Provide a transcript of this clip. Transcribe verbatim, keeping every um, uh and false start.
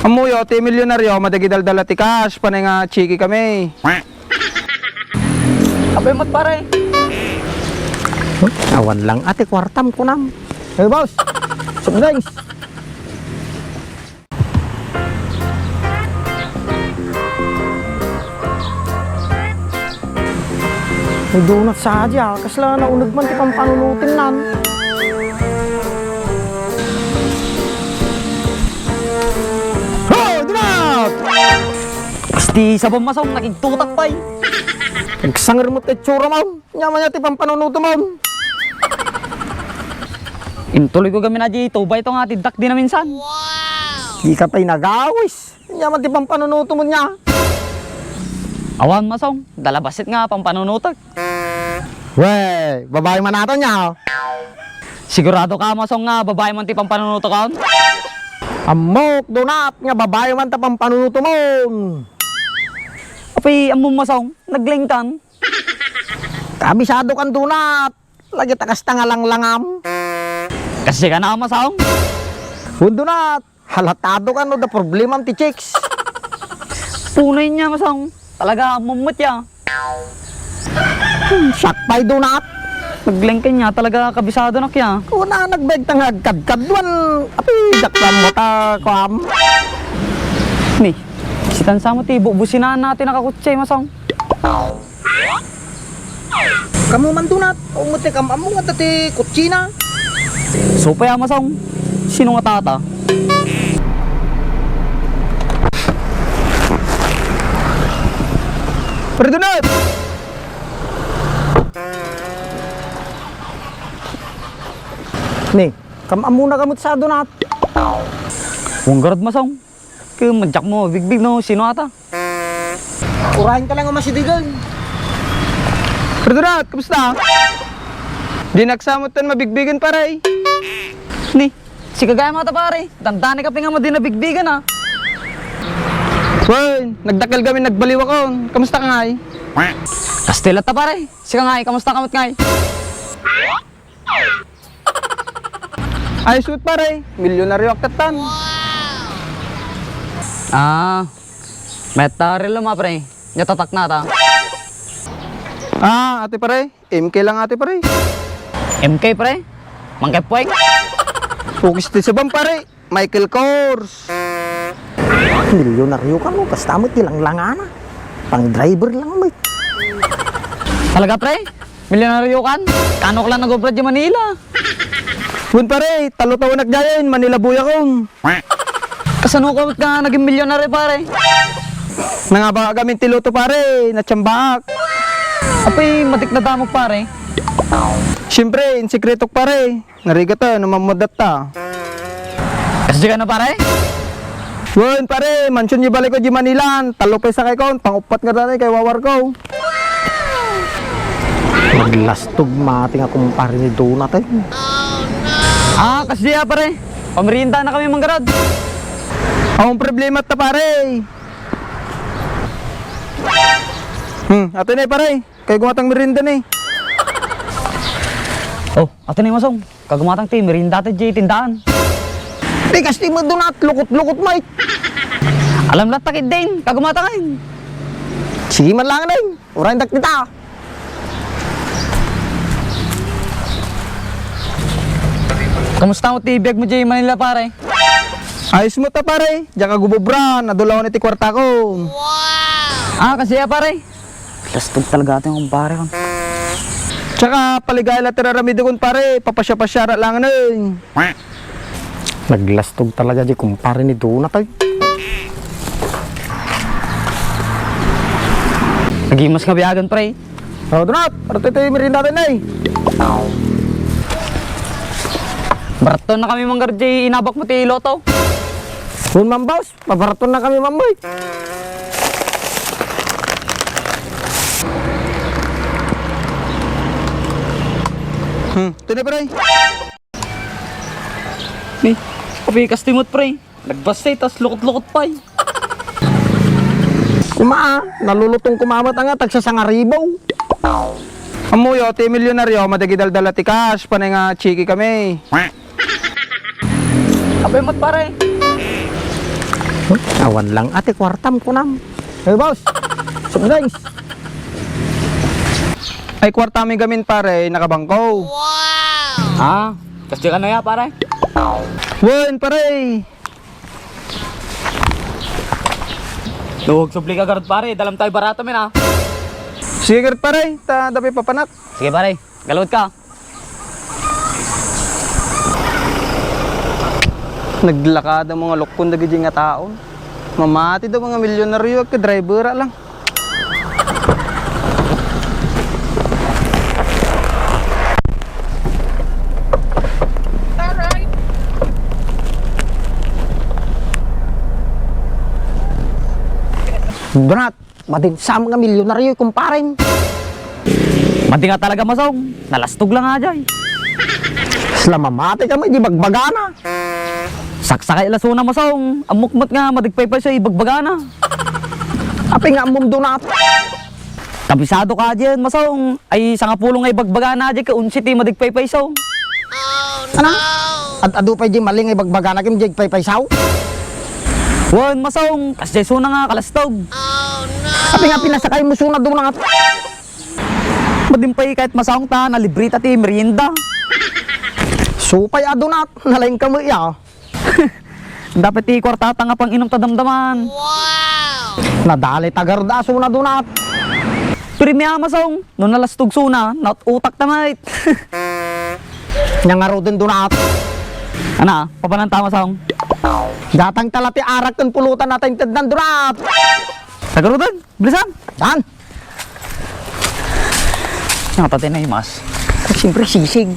Ammoyo ti milyonaryo, madagidaldala ti cash, panay nga chiki kami. Abay met, pare. Awan lang a ti kuartam, kunam. Hey, boss. Soft drinks. May donut sa dia, kasla nauneg man ti pampanunutennan. Hoy, donut! Asti sabam, Masong, nakigtutak pay. Nagsanger met ti itsura mo. Ania man aya ti pampanunutom. Intuloy ko gamin a di tubay to nga tiddak di naminsan. Dika pay nagawis. Ania man ti pampanunutom nia? Awan, Masong, dalabassit nga pampanunutek. Wey, babae man ata nia, oh. Sigurado ka, Masong, nga babae man ti pampanunutek, on? Ammok, donut, nga babae man ta pampanunutom. Apay, ammom, Masong, naglengkan. Kabisado kan donut. Lagi ta kasta nga langlangam. Kasi ka na, Masong? Wen, donut. Halatado ka no da problemam ti chicks. Punay nia, Masong. Talaga, ammom met ya. Hmm, siak pay, donut. Naglengkan nia, talaga kabisado na kaya. Kuna, nagbaeg ta nga agkadkadwan. Api, daklam mo ta, kuam. Ni, sitan sa mo ti bubusinaan natin nakakutse, Masong. Kamo man, donut, umot ti kam-ammo nga ti kutsina. Supay a, Masong. Sino nga tata? Pre Donut! Ni, kam-ammo na kamot sa donut. Wen garud, Masong. Ket madiak mo bigbig no sino ata. Urayen ka lang a masidigan. Pre Donut, kumusta? Dinak sa met tan mabigbigan, pare. Ni, sika gayam ata, pare. Dandani ka pay nga madi nabigbigan, a. Wen, nagdakkel gamin nagbaliwakon. Kumusta ka ngay? Kasta latta, pare. Sika ngay, kumusta ka met ngay? Ayos met, pare. Milyonaryo ak kettan. Ah, met ta relo ma, pre. Nia tatak na ta. Ah, ati, pare. M K lang ati, pare. M K, pre? Mangkepweng? Ukis ti sabam, pare. Michael Kors. Milyonaryo ka, no? Kasta met ti langlangana. Pang-driver lang met. Talaga, pre? Milyonaryo kan? Kano ka lang nag-obra di Manila? Wen, pare, tallo tawenak diayen, Manila boy akon. Kasano ka met nga naging milyonaryo, pare? Nangabak gamin ti lotto, pare, natsiambaak. Apay, matik nadamok, pare. Siyempre, insekretok, pare. Narigat ta, no mammudatta. Kasdi ka na, pare? Wen, pare, mansion di baliko di Manilan. Tallo pay sakay kon, pang-uppat nga danay kay wawar ko. Naglastog mati nga kumpare ni Donut, eh. Ah, kasdi a, pare. Pamerienda na kami manggarad. Ang problema ta, pare. Hmm, ato na, pare. Kay gumatang merienda ni. Oh, ato ni Masong. Kagumatang ti merienda ti di tindaan. Di kasti mo doon at lukot-lukot mo, eh. Alam latta kit din, kagumatang, eh. Sige man lang, eh. Urayan dak dita. Kamusta mo ti biag mo di Manila, pare? Ayos mo ta, pare. Diak agubobra, nadulawan iti kwarta ko. Ah, kasi ya, pare. Lastog talaga ato yung kumpare ko. Tsaka, paligaya la ti raramidekon, pare. Papasya-pasya ra lang, eh. Naglastog talaga di kumpare ni Donut, ay. Nagimas nga biagan, pre. Oh, Donut, parto ito yung merienda natin, eh. Barato na kami manggarad di inabak mo ti lotto. Kun man, boss. Mabaraton na kami, Mamboy. Hmm, ito na, pre. Ni, kapikas timot, pre. Nagbasay, tas lukot-lukot pay. Kuma, nalulutong kumamat nga, tagsasangaribaw. Amuyo, ti milyonaryo, madagidaldala ti cash, panay nga chiki kami. Abay met, pare. Awan lang a ti kuartam, kunam. Hey, boss. Soft drinks. Ay, kuartam mi gamin, pare, nakabangko. Ah, kas di ka na ya, pare? Wen, pare. Luhog subli ka garud, pare. Dalam tayo barato, men, ah. Sige, garud, pare. Ta, dapi papanak. Sige, pare. Galawad ka. Naglakada mga lukkon dagiti nga tao. Mamati daw mga milyonaryo, agka driver lang. Donat, madin sa mga milyonaryo, kumparen. Madin nga talaga, Masong. Nalastog lang nga, jay. Sla mamati kami, di bagbagana. Saksakay la suna, Masong. Ammok met nga madigpaypayso ibagbagana. Apay nga ammom, Donat? Kabisado ka diyan, Masong. Ay, sangapulo nga ibagbagana diyan, ka onse ti madigpaypayso. Ano? Ad-adu pay di mali nga ibagbagana ken di agpaypaysaw? Wen, Masong, kasdiay suna nga kalastog. Apay nga pinasakay mo suna, Donat? Madin pay ket, Masong, ta nalibre ta ti merienda. Supay a, Donat, nalaing kami, ya. Dapat ti kuartata nga pang-inom ta damdaman. Nadali ta garud a suna, Donat. Pirmi a, Masong, no nalastog suna, naut-utak ta met. Nia ngaruden, Donat. Ana, papanan ta, Masong? Datang ta la ti arak ken pulutan a ta intednan, Donat. Ta garuden, bilisan. Saan? Nia ta ti naimas? Siyempre, sisig.